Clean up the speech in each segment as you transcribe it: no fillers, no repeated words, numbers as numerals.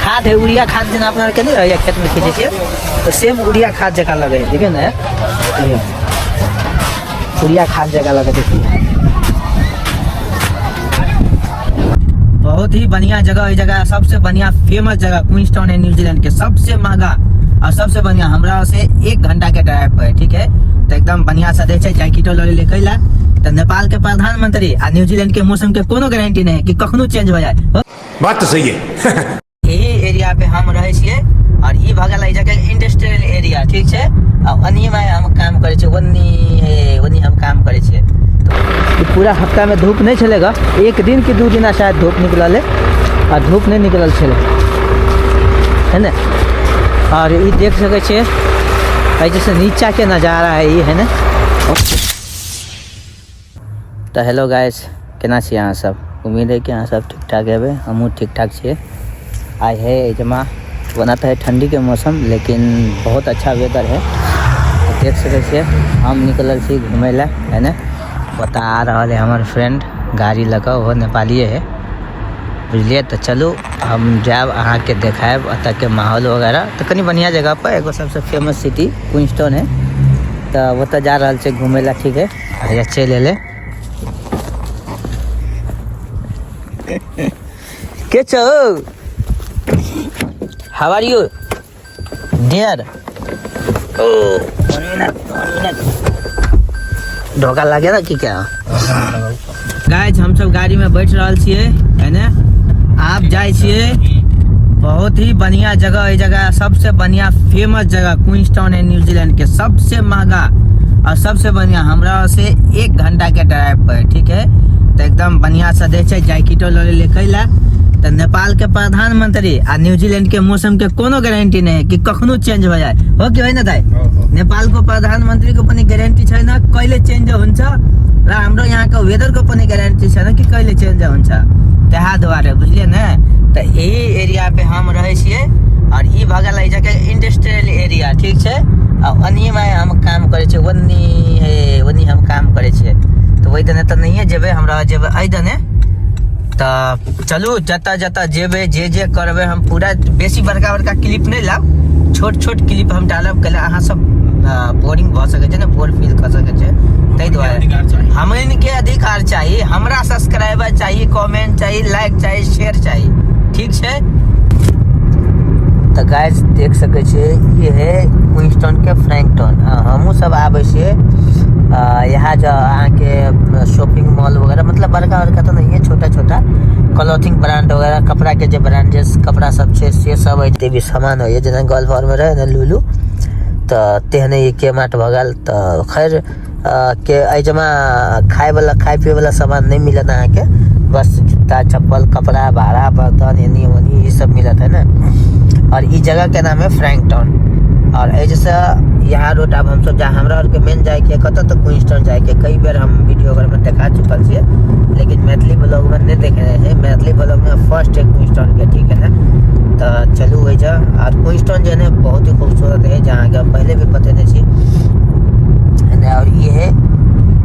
खाद है, यूरिया खाद जेना अपना आरके नहि रहैए खेतमे खींचै छियै, तऽ सेम यूरिया खाद जकाँ लगै है। देखियौ ने, यूरिया खाद जकाँ लगै। देखियौ, बहुत ही बढ़िया जगह है। जगह सबसे बढ़िया फेमस जगह क्वींसटाउन है, न्यूजीलैंड के सबसे महंगा और सबसे बढ़िया। हमरा से 1 घंटा के ड्राइव पर है, ठीक है। तो एकदम बढ़िया से दै छै जैकेटो लऽ लेलै कैला तऽ नेपाल के प्रधानमंत्री आ न्यूजीलैंड के मौसम के कोनो गारंटी नहीं है कि कखनो चेंज हो जाए। बात तो सही है। यही एरिया पे हम रहै छियै और ई भऽ गेल एहि जगह इंडस्ट्रियल एरिया, ठीक छै। आ ओन्नी में हम काम करै छियै, ओन्नी हे ओन्नी हम काम करै छियै। ई पूरा हफ्ता में धूप नहीं छलै ग, एक दिन कि 2 दिन शायद धूप निकलल है आ धूप नहीं निकलल छलै, है ने। और ई देख सकै छियै एहि जैसे नीचा के नजारा है ई, है ने। तऽ हेलो गाइस, केना छी अहाँ सब? उम्मीद है कि अहाँ सब ठीक ठाक हेबै, हमहूँ ठीक ठाक छियै। आइ है एहिठमा ओना तऽ है ठंडी के मौसम, लेकिन बहुत अच्छा वेदर है। तऽ देख सकै छियै हम निकलल छी घूमै लए, है ने। ओतऽ आ रहल है हमर फ्रेंड गाड़ी लऽ कऽ, ओहो नेपालिए है, बुझलियै। तऽ चलू हम जायब, अहाँके देखायब एतऽके माहौल वगैरह। तऽ कनि बढ़िआँ जगह पर एगो सबसँ फेमस सिटी क्वींसटाउन है, तऽ ओतऽ जा रहल छै घूमै लए, ठीक है। हैया चलि एलै के छौ? हाउ आर यू डियर? ओ धोखा लागे ना की क्या? गाइस, हम सब गाड़ी में बैठ रहल छियै, है ने। आप जाइ छियै बहुत ही बढ़िया जगह है। जगह सबसे बढ़िया फेमस जगह क्वींसटाउन है, न्यूजीलैंड के सबसे महंगा और सबसे बढ़िया। हमरा से 1 घंटा के ड्राइव पर है, ठीक है। तऽ एकदम बढ़िया से दै छै जैकेटो लऽ लेलै कैला तऽ नेपाल के प्रधानमंत्री आ न्यूजीलैंड के मौसम के कोनो गारंटी नहीं है कि कखनो चेंज हो जाए। हो कि होइन दाइ? नेपालको प्रधानमन्त्रीको पनि ग्यारेन्टी छैन कहिले चेन्ज हुन्छ र हाम्रो यहाँको वेदरको पनि ग्यारेन्टी छैन कि कहिले चेन्ज हुन्छ, त्यहाँ दुआरे, बुझलियै ने। तऽ एही एरिया पे हम रहै छियै और ई भऽ गेल एहि जगह इंडस्ट्रियल एरिया, ठीक छै। आ ओन्नीमे हम काम करै छियै, ओन्नी हे ओन्नी हम काम करै छियै। तऽ ओहि दने तऽ नहिए जेबै, हमरा जेबै एहि दने। तऽ चलू जतऽ जतऽ जेबै, जे जे करबै, हम पूरा बेसी बड़का बड़का क्लिप नहि लाब, छोट छोट क्लिप हम डालब, कैला अहाँ सब बोरिंग भऽ सकै छै ने, बोर फील कऽ सकै छै, ताहि दुआरे हमनिके अधिकार चाही, हमरा सब्सक्राइबर चाही, कमेंट चाही, लाइक चाही, शेयर चाही, ठीक छै। तऽ गाइस देख सकै छियै ई है क्वींसटाउन के फ्रैंकटाउन। हमहूँ सब आबै छियै यहाँ जो अहाँके शॉपिंग मॉल वगैरह, मतलब बड़का बड़का तऽ नहिए, छोटा छोटा क्लॉथिंग ब्रांड वगैरह, कपड़ा के जे ब्रांड जे कपड़ा सब छै से सब है, भी सामान होइए, जेना गल्फ आरमे रहै ने लुलु, तऽ तेहने ई के मार्ट भऽ गेल। तऽ खैर के एहिठमा खायवला खाय पियैवला सामान नहि मिलत अहाँके, बस जूता चप्पल कपड़ा भाड़ा बर्तन एनी ओनी ई सब मिलत, है ने। और ई जगह के नाम है फ्रैंकटाउन। और एहिसँ यहाँ रोड आब हमसब जा हमरा आरके मेन जाइके कतऽ, तऽ क्वींसटाउन जाइके। कई बेर हम वीडियो वगैरहमे देखा चुकल छियै, लेकिन मैथिली ब्लॉगमे नहि देखेने छै। मैथिली ब्लॉगमे फर्स्ट है क्वींसटाउन के, ठीक है ने। तऽ चलू ओहिजा। और क्वींसटाउन जे है ने बहुत ही खूबसूरत है, जहाँके हम पहले भी बतेने छी। और ई है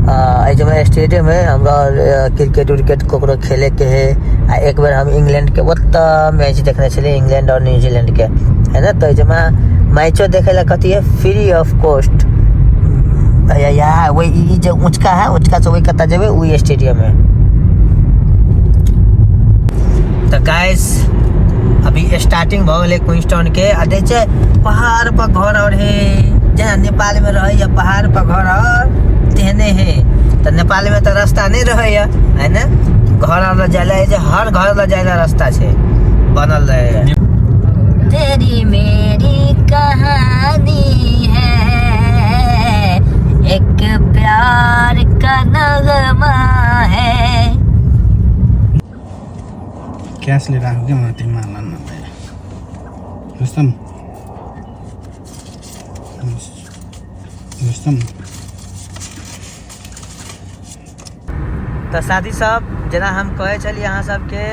एहिमे स्टेडियम है, हमरा क्रिकेट उर्केट ककरो खेले के है। आ एक बेर हम इंग्लैंड के ओतऽ मैच देखने छलियै, इंग्लैंड और न्यूजीलैंड के, है ने। तऽ एहिमे मैचो देखे ला कथी है, फ्री ऑफ कॉस्ट। यहाँ वही ई जे ऊँचका है, ऊँचका से वही कतऽ जेबै, वही स्टेडियम है। तऽ गाइस अभी स्टार्टिंग भऽ गेलै क्वींसटाउन के। आ देख छै पहाड़ पर घर और है, जेना नेपाल में रहैया पहाड़ पर घर और तेहने है। तऽ नेपाल में तऽ रास्ता नहि रहैया, है ने, घर आर जाय ला जे हर घर ला जाय ला रास्ता छै बनल रहैया। तेरी मेरी कहानी है, एक प्यार का नगमा है। क्यास लिएर आएको क्या मलाई त्यो माला नभए रुस्तम रुस्तम। तऽ साथी सब, जेना हम कहै छलियै अहाँ सबके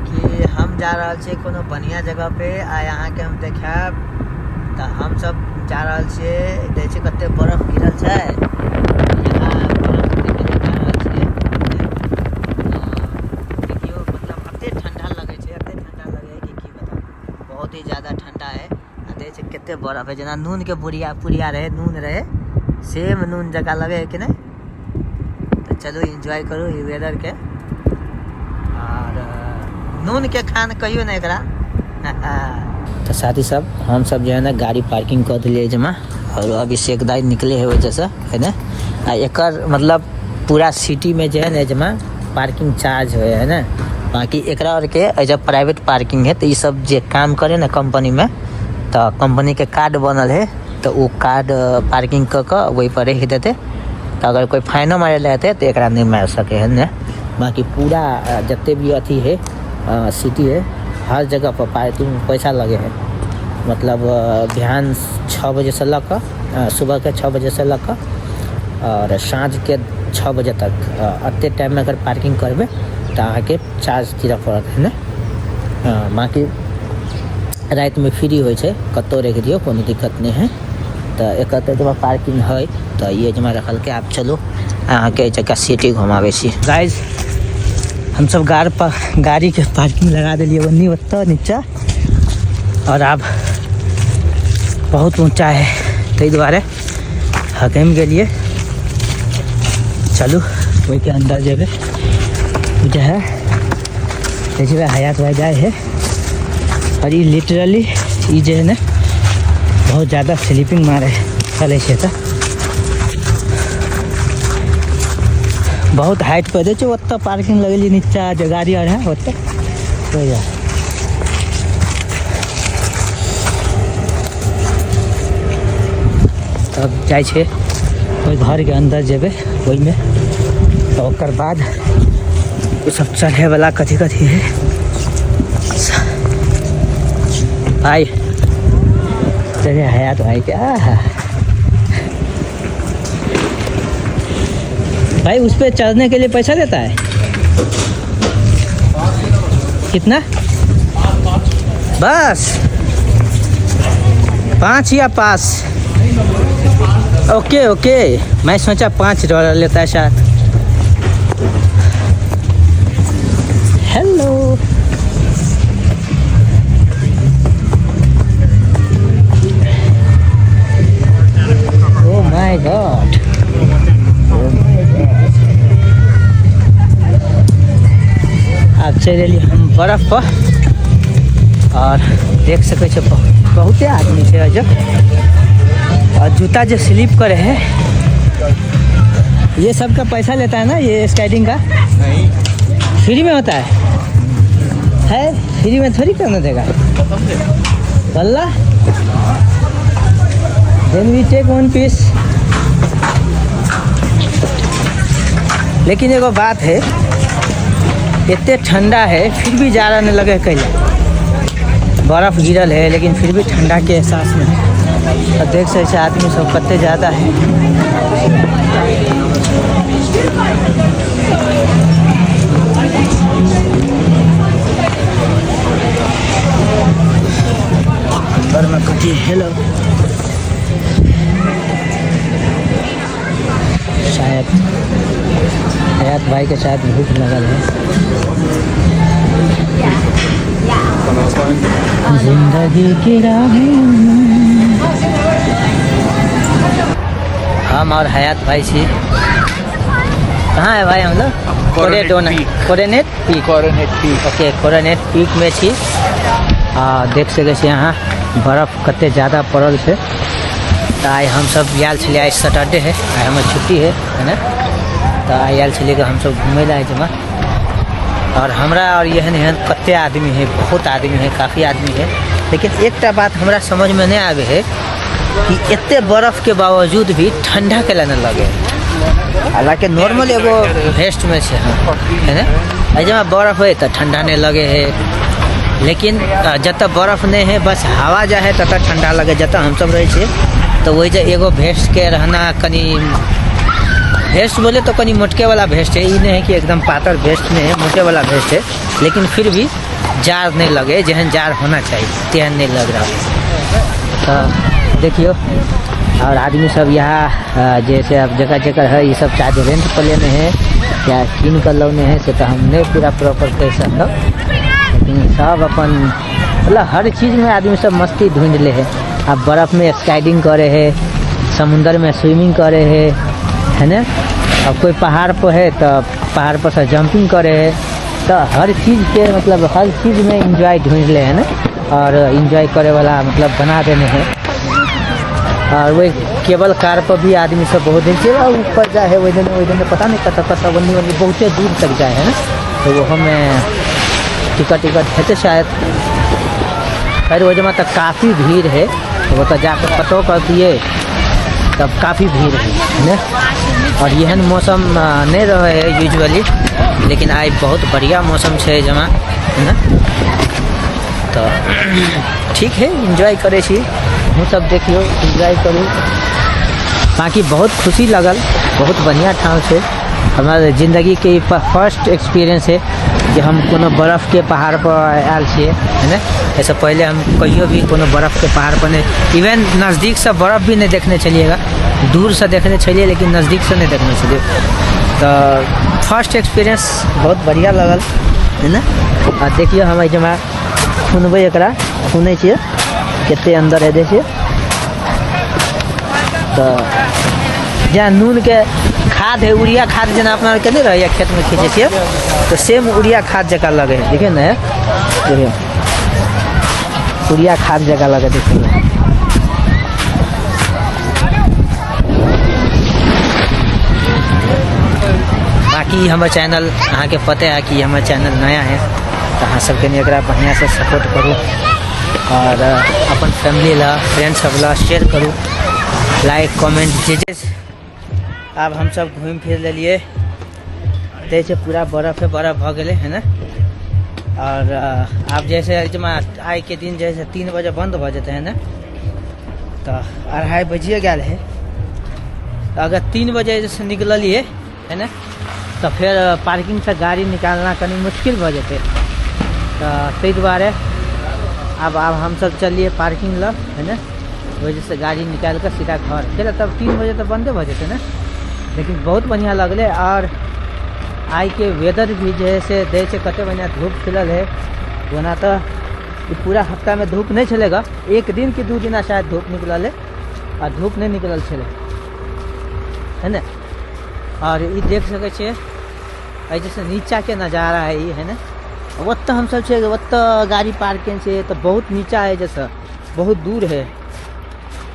कि हम जा रहल छियै कोनो बढ़िआँ जगह पे आ अहाँके हम देखायब। तऽ हमसब जा रहल छियै, देखै छियै कते बरफ गिरल छै, यहाँ बरफ देखे लए जा रहल छियै। देखियौ, मतलब एते ठंडा लगै छै, एते ठंडा लगै है कि की बताउ। बहुत ही ज़्यादा ठंडा है। आ देखै छियै कते बर्फ है, जेना नून के बुढ़िया पुड़िया रहे, नून रहे, सेम नून जकाँ लगे है कि नहीं। तऽ चलू एन्जॉय करू ई वेदर के। और नून के खान कहियो ने एकरा। तऽ साथी सब, हम सब जे है ने गाड़ी पार्किंग कऽ देलियै जमा, और अभिषेक दाई निकले है वजह से है ने। आ एकर मतलब पूरा सिटी में जे है ने जमा पार्किंग चार्ज होए है ने। बाकी एकरा और के एजा प्राइवेट पार्किंग है, तो ई सब जे काम करे ने कंपनी में, तो कंपनी के कार्ड बनल है, तो वो कार्ड पार्किंग कऽ कऽ वही पर रख देते। तो अगर कोई फाइनो मारे ला हेतै तो एकरा नहीं मार सके है ने। बाकी पूरा जते भी अथी है, सिटी है, हर जगह पर पार्किंग में पैसा लगे है। मतलब बिहान 6 बजे से लऽ कऽ, सुबह के 6 बजे से लऽ कऽ और साँझ के 6 बजे तक, अते टाइम में अगर पार्किंग करबै तऽ अहाँके चार्ज दिअ पड़त है ने। बाकी रातिमे फ्री होइ छै, कतहु राखि दियौ, कोनो दिक्कत नहि है। तऽ एकर तऽ एतबा पार्किंग है, तऽ ई एजमा रखलकै। आब चलू अहाँके एहि जगह सिटी घुमाबै छी। गाइज, हमसब गाड़ीके पार्किंग लगा देलियै ओन्नी ओतऽ नीचा, और आब बहुत ऊँचा है, ताहि दुआरे हकमि गेलियै। चलू ओहिके अन्दर जेबै, जे है देखबै हयात भाई जाइ है। और ई लिटरली ई जे है ने बहुत ज़्यादा स्लीपिंग मारे चलै छै, तऽ बहुत हाइट पर दै छै। ओतऽ पार्किंग लगेलियै नीचा जे गाड़ी आर है ओतऽ। तब जाइ छै ओहि घरके अन्दर जेबै ओहिमे, तऽ ओकर बाद ओ सब चढ़ैवला कथी कथी है। भाई चलिए हयात भाई क्या भाई, उस पे चढ़ने के लिए पैसा देता है? कितना? बस 5 या 5? ओके ओके, मैं सोचा $5 लेता है शायद। हेलो, ओ my God, आब चलि एलियै हम बर्फ पर, और देख सकै छियै बहुते आदमी छै एहिजग। और जूता जे स्लिप करे है, ये सब का पैसा लेता है ना ये स्केटिंग का? नहीं, फ्री में होता है। है फ्री में थोड़ी करने देगा। वल्ला then we take one piece. लेकिन एगो बात है, इतने ठंडा है फिर भी जाड़ा नहीं लगे कैला। बर्फ गिरल है लेकिन फिर भी ठंडा के एहसास नहीं है। और देख सकते हैं आदमी सब कते ज़्यादा है। घर में कथी हेलो, शायद हयात भाई के शायद भूख लगल है। जिंदगी की राहें में। हम और हयात भाई छी। कहाँ है भाई हम लोग? Coronet peak. Coronet peak. Okay, coronet peak में छी। आ देख सकै छी अहाँ बर्फ कते ज़्यादा पड़ल छै। तऽ आइ हमसब आयल छलियै, आइ सैटरडे है, आइ हमर छुट्टी है, है ने। तऽ आइ आयल छलियै कि हमसब घुमै लए एहिठमा। और हमरा और एहन एहन कते आदमी है, बहुत आदमी है, काफ़ी आदमी है। लेकिन एकटा बात हमरा समझ में नहीं आवे है कि एते बर्फ के बावजूद भी ठंडा केला नहीं लगे। हालांकि नॉर्मल एगो वेस्ट में छै, हाँ, है ने। एहिमे बर्फ है तो ठंडा नहीं लगे है, लेकिन जतऽ बर्फ नहीं है बस हवा जा है ततऽ ठंडा लगे। जतऽ हमसब रहै छियै तऽ ओहि जे एगो भेस्ट के रहना कनी, भेस्ट बोले तो कनी मोटके वाला भेस्ट है, ई नहीं है कि एकदम पातर भेस्ट नहीं है, मोटे वाला भेस्ट है, लेकिन फिर भी जार नहीं लगे, जेहन जार होना चाहिए तेहन नहीं लग रहा है। तो देखियो और आदमी सब यहाँ जैसे अब जगह जगह है, ये सब चार्ज रेंट पर लेने हैं या कीन कर लौने हैं से तो हम नहीं पूरा प्रॉपर कह सकते, लेकिन सब अपन मतलब हर चीज में आदमी सब मस्ती ढूंढ ले है। अब बर्फ में स्काइडिंग करे है, समुंदर में स्विमिंग करे है ना। अब कोई पहाड़ पर है तो पहाड़ पर से जंपिंग करे है। तो हर चीज़ के मतलब हर चीज़ में इंजॉय ढूंढ ले है ना, और इंजॉय करे वाला मतलब बना देने है। और वही केबल कार पर भी आदमी सब बहुत दिन से ऊपर जाए है, वही दिन पता नहीं कत कत वन्नी वन्नी बहुते दूर तक जाए है ना। तो वो हमें टिकट टिकट हेतै शायद। खैर वो जमा तक काफ़ी भीड़ है, तो वो तो जाकर पतो कर दिए तब काफ़ी भीड़ है ना। और एहन मौसम नहीं रहे है यूजुअली, लेकिन आइ बहुत बढ़िया मौसम छै जमा है ना। तो ठीक है, एंजॉय करै छी अहूँ सब, देखियौ एंजॉय करू। बाकी बहुत खुशी लगल, बहुत बढ़िया ठाम छै। हमर जिंदगीके फर्स्ट एक्सपीरियंस है जे हम कोनो बर्फके पहाड़ पर आयल छियै है ने। एहिसँ पहिले हम कहियो भी कोनो बर्फके पहाड़ पर नहि, इवन नजदीकसँ बर्फ भी नहि देखने छलियै। दूरसँ देखने छलियै लेकिन नजदीकसँ नहि देखने छलियै। तऽ फर्स्ट एक्सपीरियंस बहुत बढ़िया लगल है ने। आ देखियौ हम एहिठमा खुनबै, एकरा खुनै छियै कते अंदर है देखियौ। तऽ जेना नूनके खाद है, यूरिया खाद जेना अपना आरके नहि रहैए खेतमे खींचै छियै, तऽ सेम यूरिया खाद जकाँ लगै है। देखियौ ने, देखियौ यूरिया खाद जकाँ लगै देखियौ। बाकी हमर चैनल अहाँके पते है कि हमर चैनल नया है, तऽ अहाँ सब कनि एकरा बढ़िआँसँ सपोर्ट करू और अपन फैमिली ला फ्रेंड सब ला शेयर करू, लाइक कमेंट जे जे। आब हम सब घूमि फिर लेलिए, देखै पूरा बर्फ है, बर्फ भऽ गेलै है ना। और आब जैसे आइ के दिन जैसे 3 बजे बंद भऽ जेतै है ना, तऽ 2:30 बजिए गेल है। अगर 3 बजे जैसे निकललिए है ना, तऽ फेर पार्किंग से गाड़ी निकालना कनि मुश्किल भऽ जेतै। तऽ ताहि दुआरे आब हमसब चलिए पार्किंग लग है ना, वजह गाड़ी निकालि कऽ सीधा घर चल। तब 3 बजे तऽ बंदे भऽ जेतै ने। लेकिन बहुत बढ़िआँ लगलै। और आइ के वेदर भी जे है से दै छै कते बढ़िआँ धूप खिलल है। ओना तऽ पूरा हफ्तामे धूप नहि छलै ग, एक दिन कि 2 दिना शायद धूप निकलल है, आ धूप नहि निकलल छलै है ने। और ई देख सकै छियै एहि जैसे नीचाके नजारा है ई है ने। ओतऽ हमसब छियै, ओतऽ गाड़ी पार्क केने छियै, तऽ बहुत नीचा है जैसे बहुत दूर है।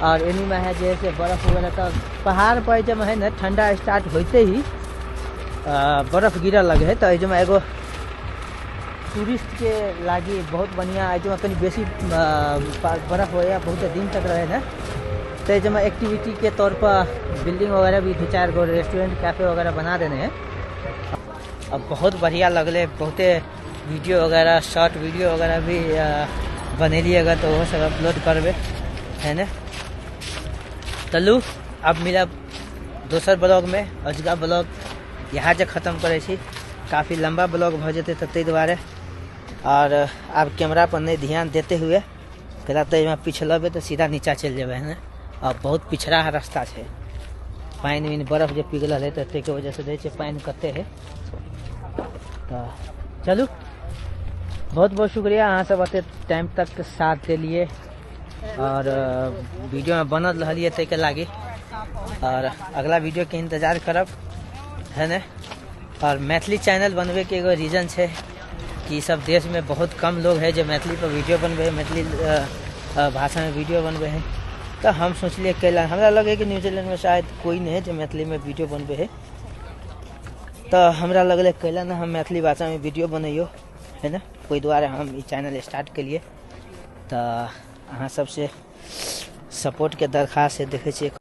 और एनीमे है जे से बर्फ वगैरह, तऽ पहाड़ पर जब है ने ठंडा स्टार्ट होते ही बर्फ गिरऽ लगे है। तऽ एहिमे एगो टूरिस्ट के लागी बहुत बढ़िया एहिमे कनि बेसी बर्फ होइए बहुत दिन तक रहे ने, तऽ एहिमे एक्टिविटी के तौर पर बिल्डिंग वगैरह भी 2-4 गो रेस्टोरेंट कैफे वगैरह बना देने हैं। अब बहुत बढ़िया लगलै, बहुते वीडियो वगैरह शॉर्ट वीडियो वगैरह भी बनेलिए तऽ ओहो सब अपलोड करबै है ने। चलू अब मिलब दोसर ब्लॉग में। अजुका ब्लॉग यहाँ जे खत्म करै छी, काफ़ी लंबा ब्लॉग भऽ जेतै तऽ ताहि दुआरे। और आब कैमरा पर नहीं ध्यान देते हुए पहला तऽ एहिमे पिछलबै तऽ सीधा नीचा चलि जेबै है ने। और बहुत पिछड़ा रास्ता छै, पानि उनि बर्फ जे पिघलल है तऽ ताहिके वजहसँ देखै छियै पानि कते है। तऽ चलू बहुत बहुत शुक्रिया अहाँ सब एते टाइम तक साथ देलिए और वीडियो में बनल रहलिए ताहिके लागी। और अगला वीडियो के इंतजार करब है ने। और मैथिली चैनल बनबे के एगो रीजन छै कि सब देश में बहुत कम लोग है जो मैथिली पर वीडियो बनबे है, मैथिली भाषा में वीडियो बनबे है। तो हम सोचलिए कैला हमरा लगे कि न्यूजीलैंड में शायद कोई नहीं है जो मैथिली में वीडियो बनबे है, तो हमरा लगलै कैला ना हम मैथिली भाषा में वीडियो बनैयो है ना। ओहि दुआरे हम ई चैनल स्टार्ट केलिए। तऽ अहाँ सबसे सपोर्ट के दरखास्त है, देखै छियै।